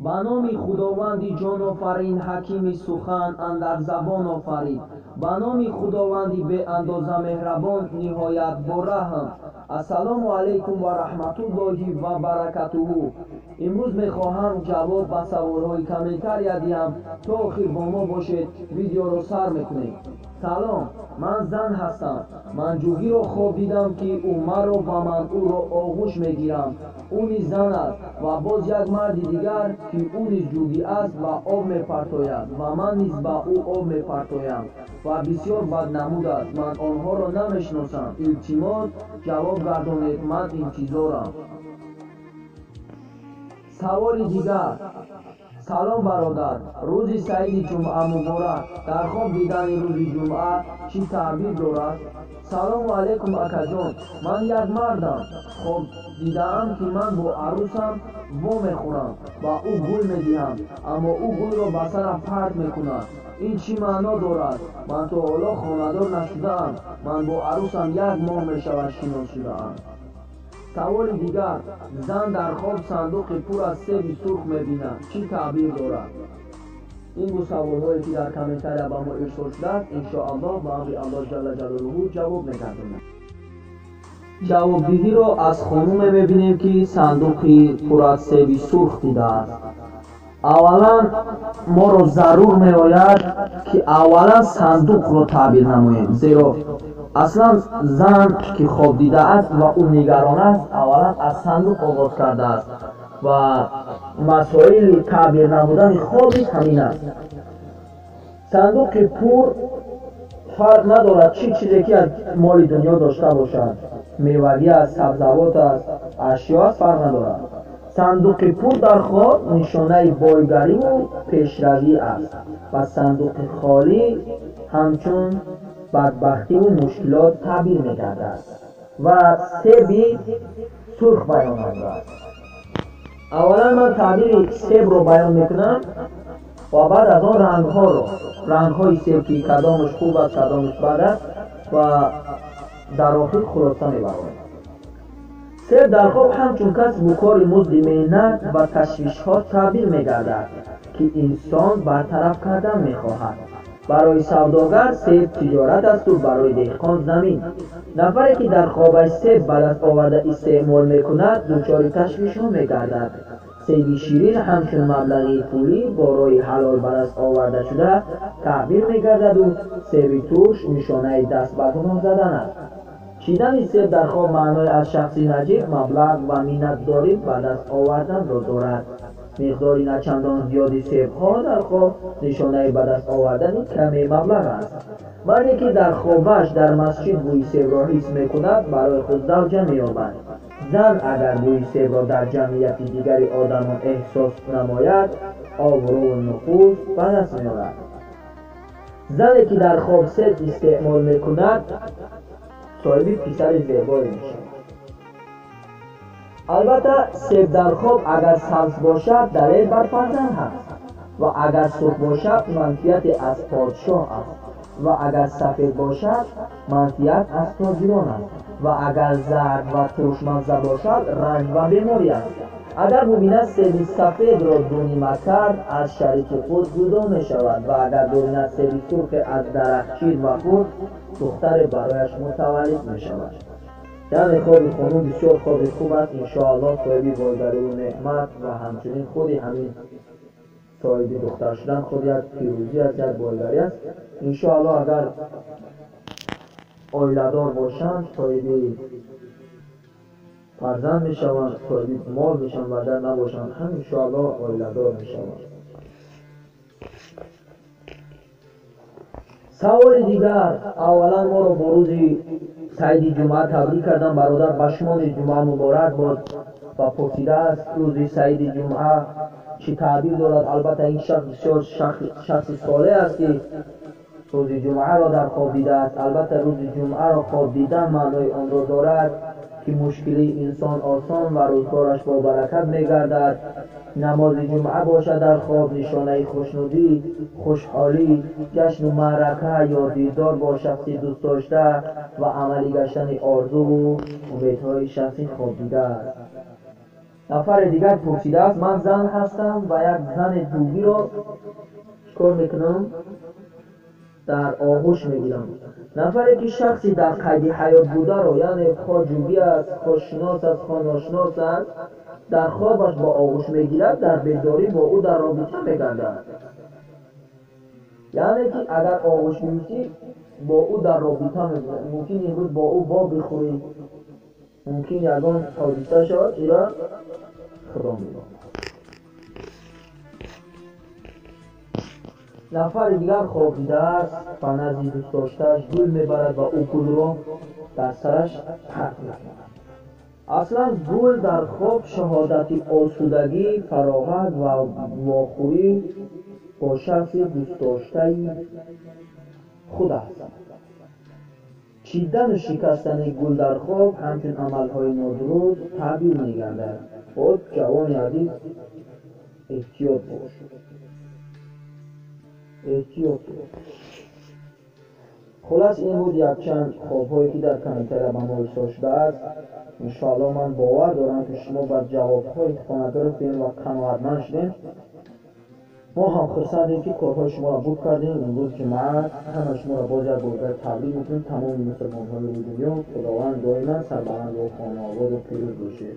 Ба номи Худованди ҷонофарин, ҳакими сухан андар забон офарид. Ба номи Худованди беандоза меҳрабон, ниҳоят бораҳм. Ассалому алайкум ва раҳматуллоҳи ва баракатуҳу. Имрӯз мехоҳам ҷавоб ба саволҳои комментария диҳам. То охир бо мо бошед, видеоро сар мекунем. Салом, ман зан ҳастам. Ман ҷугиро хоб дидам, ки ӯ маро ва ман ӯро оғӯш мегирам. Ӯ низ зан аст ва боз як марди дигар, ки ӯ низ ҷугӣ аст ва об мепартояд ва ман низ ба ӯ об мепартоям ва бисёр баднамуд аст. Ман онҳоро намешиносам. Илтимос, ҷавоб гардонед, ман интизорам. Саволи дигар. Салом бародар, рӯзи саиди ҷумъа муборак. Дар хоб дидани рӯзи ҷумъа чӣ таъбир дорад? Салому алайкум акаҷон, ман як мардам. Хоб дидаам, ки ман бо арӯсам вомехӯрам ва ӯ гул медиҳам, аммо ӯ гулро ба сарам парт мекунад. Ин чӣ маъно дорад? Ман то ҳоло хонадор нашудаам. Ман бо арӯсам як моҳ мешавад шинос шудаам. Саволи дигар. Зан дар хоб сандуқи пур аз себи сурх мебинад. Чӣ таъбир дорад? Ин буд саволҳое, ки дар комментария ба мо ирсол шудааст. Иншоаллоҳ ба амри Аллоҳ ҷалла ҷалолуҳу ҷавоб мегардонем. Ҷавобдиҳиро аз хонуме мебинем, ки сандуқи пур аз себи сурх дидааст. Аввалан моро зарур меояд, ки аввалан сандуқро таъбир намоем, зеро аслан зан, ки хоб дидааст ва ӯ нигарон аст, аввалан аз сандуқ оғоз кардааст ва масоили таъбир намудани хоб низ ҳамин аст. Сандуқи пур фарқ надорад, чӣ чизе ки аз моли дунё дошта бошад, мевагӣ аст, сабзавот аст, ашё аст, фарқ надорад. Сандуқи пур дар хоб нишонаи бойгариву пешравӣ аст ва сандуқи холӣ ҳамчун бадбахтиву мушкилот таъбир мегардад ва себи сурх баён намудааст. Аввалан ман таъбири себро баён мекунам ва баъд аз он рангҳоро, рангҳои себ, ки кадомаш хуб аст, кадомаш бад аст, ва дар охир хулоса мебарорем. Себ дар хоб ҳамчун касбу кори музди меҳнат ва ташвишҳо таъбир мегардад, ки инсон бартараф кардан мехоҳад. Барои савдогар себ тиҷорат асту барои деҳқон замин. Нафаре, ки дар хобаш себ ба даст оварда истеъмол мекунад, дучори ташвишҳо мегардад. Себи ширин ҳамчун маблағи пулӣ бо роҳи ҳалол ба даст оварда шуда таъбир мегардаду себи турш нишонаи даст ба гуноҳ задан аст. Чидани себ дар хоб маънои аз шахси наҷиб маблағ ва миннатдорӣ ба даст оварданро дорад. Миқдори начандон зиёди себҳо дар хоб нишонаи ба даст овардани каме маблағ аст. Марде, ки дар хобаш дар масҷид бӯи себро ҳис мекунад, барои худ завҷа меёбад. Зан агар бӯи себро дар ҷамъияти дигари одамон эҳсос намояд, обрӯву нуфуз ба даст меорад. Зане, ки дар хоб себ истеъмол мекунад, соҳиби писари зебое мешавад. Албатта, себ дар хоб агар сабз бошад, далел бар фарзанд ҳаст ва агар сурх бошад, манфиате аз подшоҳ аст ва агар сафед бошад, манфиат аз тоҷирон аст ва агар зард ва туршмазза бошад, ранҷ ва беморӣ аст. Агар бубинад себи сафедро дунима кард, аз шарики худ ҷудо мешавад ва агар бубинад себи сурхе аз дарахт чид ва хӯрд, духтаре барояш мутаваллид мешавад. Яъне хоби хонум бисёр хоби хуб аст. Иншоаллоҳ соҳиби бойгариву неъмат ва ҳамчунин худи ҳамин соҳиби духтар шудан худ як пирӯзӣ аст, як бойгарӣ аст. Иншоаллоҳ агар оиладор бошанд, соҳиби фарзанд мешаванд, соҳиби мол мешаванд ва агар набошанд ҳам иншоаллоҳ оиладор мешаванд. Саволи дигар. Аввалан моро бо рӯзи саиди ҷумъа табрик кардам. Бародар, ба шумо низ ҷумъа муборак бод. Ва пурсидааст, рӯзи саиди ҷумъа чӣ таъбир дорад? Албатта, ин шахс бисёр шахси солеҳ аст, ки рӯзи ҷумъаро дар хоб дидааст. Албатта, рӯзи ҷумъаро хоб дидан маънои онро дорад, ки мушкилии инсон осон ва рӯзгораш бо баракат мегардад. Намози ҷумъа бошад дар хоб нишонаи хушнудӣ, хушҳолӣ, ҷашну маърака ё дидор бо шахси дӯстдошта ва амалӣ гаштани орзуву умедҳои шахси хобдида аст. Нафари дигар пурсидааст: ман зан ҳастам ва як зани ҷугиро чикор мекунам? Дар оғӯш мегирам. Нафаре ки шахси дар қайди ҳаёт бударо, яъне хо ҷугӣ аст, хо шинос аст, хо ношинос аст, дар хобаш бо оғӯш мегирад, дар бедорӣ бо ӯ дар робита мегардад. Яъне ки агар оғӯш гирифтӣ, бо ӯ дар робита мегардад. Мумкин имрӯз бо ӯ бо бихӯрӣ, мумкин ягон ҳодиса шавад, ира худо медонад. Нафари дигар хоб дидааст, ба назди дӯстдоштааш гул мебарад ва ӯ гулро дар сараш парт мекунад. Аслан гул дар хоб шаҳодати осудагӣ, фароғат ва вохӯрӣ бо шахси дӯстдоштаи худ аст. Чидану шикастани гул дар хоб ҳамчун амалҳои нодуруст таъбир мегардад. Боз ҷавони азиз, эҳтиёт бош. Эҳтиёт бош. Хулас, ин буд якчанд хобҳое ки дар комментария ба мо ирсол шудааст. Иншоалло ман бовар дорам, ки шумо ба ҷавобҳои хона гирифтем ва қаноатманд шудем. Мо ҳам хурсандем, ки корҳои шуморо буд кардем. Имрӯз ҷумъа аст. Ҳама шуморо боз як бор дигар табрик мекунем. Тамоми мусулмонҳои рӯи дунё. Худованд доиман сарбаланду хонаободу пирӯз бошед.